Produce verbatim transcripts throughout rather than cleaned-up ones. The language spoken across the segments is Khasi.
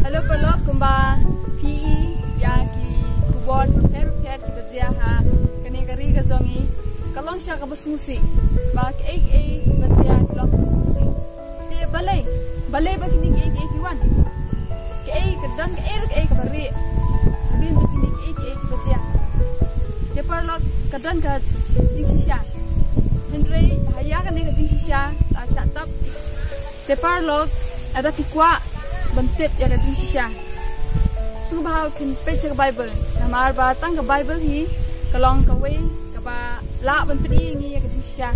Hello paralok, kumba phi i ïa ki khubor bapher bapher kiba jia ha kane ka ri ka jong i, ka long shisha kaba sngewsih ba kaei kaei ba jia ki long kaba sngewsih. Te balei, balei ba kine kiei kiei ki wan? Kaei ka don, kaei kaei kaba rieh hadien jong kine kiei kiei kiba jia? Te paralok, ka don ka jingshisha. Hynrei ha ïa kane ka jingshisha la shah tap. Te paralok, lada phi kwah ban tip ïa ka jingshisha, sngewbha phin peit sha ka Baibl. Namar ba tang ka Baibl hi ka long kawei kaba lah ban pyni ïa ngi ïa ka jingshisha.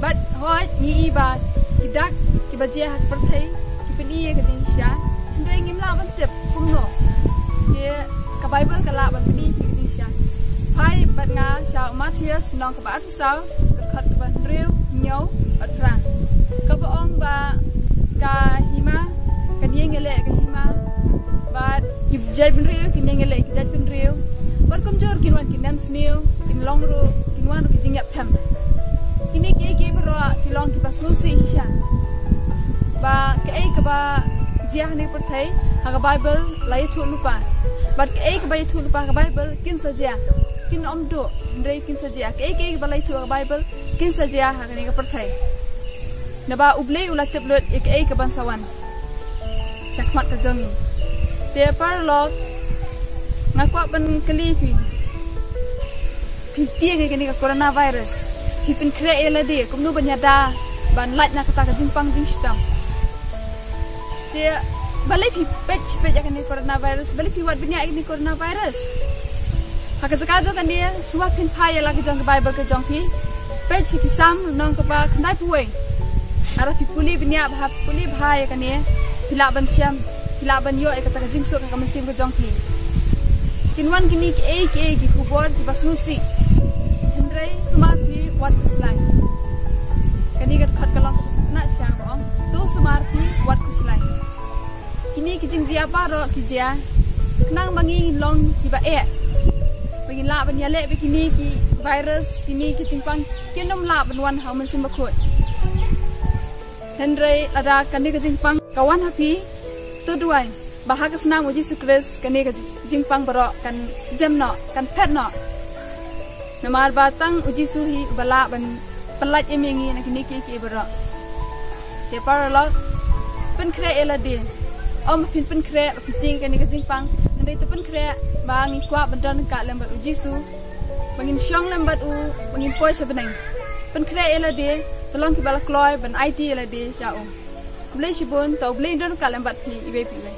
Bad hooid ngi i ba ki dak kiba jia ha ka pyrthei ki pyni ïa ka jingshisha, hynrei ngim lah ban tip kumno. Te ka Baibl ka lah ban pyni ïa ka jingshisha. Phai bad nga sha u Mathaios lynnong kaba arphew saw, ka dkhot kaba hynriew, hynñiew bad phra, kaba ong ba ka hima kan ïeng ïaleh ka hima, bad ki jaitbynriew kin ïeng ïaleh ki jaitbynriew, bad kumjuh kin wan ki nemsniew, kin long ruh, kin wan ruh ki jingïapthem. Kine kiei kiei baroh ki long kiba sngewsih shisha. Ba kaei kaba jia ha kane ka pyrthei, ha ka Baibl la ïathuh lypa. Bad kaei kaba ïathuh lypa ha ka Baibl kin sa jia. Kin ym duh, hynrei kin sa jia. Kaei kaei kaba la ïathuh ha ka Baibl kin sa jia ha kane ka pyrthei. Naba U Blei u la tip lut ïa kaei kaban sa wan sha khmat ka jong ngi. Te paralok, nga kwah ban kylli phi, phi tieng ïa kane ka coronavirus? Phi pynkhreh ïa lade kumno ban ïada ban lait na kata ka jingpang jingshitom? Te balei phi peit peit ïa kane coronavirus? Balei phi wad bniah ïa kane coronavirus? Ha ka jaka jong kane, sngewbha phin phai ïa la ka jong ka Baibl ka jong phi. Peit sha ki Salm lynnong kaba khyndaiphew wei. Lada phi pule bniah bha, pule bha ïa kane, phi lah ban shem, phi lah ban ïoh ïa kata ka jingsuk ha ka mynsiem ka jong phi. Kin wan kine kiei kiei ki khubor kiba sngewsih, hynrei sumar phi wat khuslai. Kane ka dkhot ka long kaba sngewtynnat shisha ba ong, to sumar phi wat khuslai. Kine ki jingjia baroh ki jia khnang ba ngin long kiba eh, ba ngin lah ban ïaleh bad kine ki virus, kine ki jingpang kin ym lah ban wan ha U Mynsiem Bakhuid. Hynrei lada kane ka jingpang ka wan ha phi, to duwai ba ha ka snam U Jisu Khrist kane ka jingpang baroh kan jem noh, kan phet noh. Namar ba tang U Jisu hi uba lah ban pyllait im ïa ngi na kine kiei kiei baroh. Te paralok, pynkhreh ïa lade. Ym ba phin pynkhreh ba phin tieng ïa kane ka jingpang, hynrei to pynkhreh ba ngi kwah ban don ryngkat lem bad U Jisu, ba ngin shong lem bad u, ba ngin poi sha bneng. Pynkhreh ïa lade, to long kiba la kloi ban aiti ïa lade sha u. Khublei shibun, to U Blei un don ryngkat lem bad phi iwei pa iwei.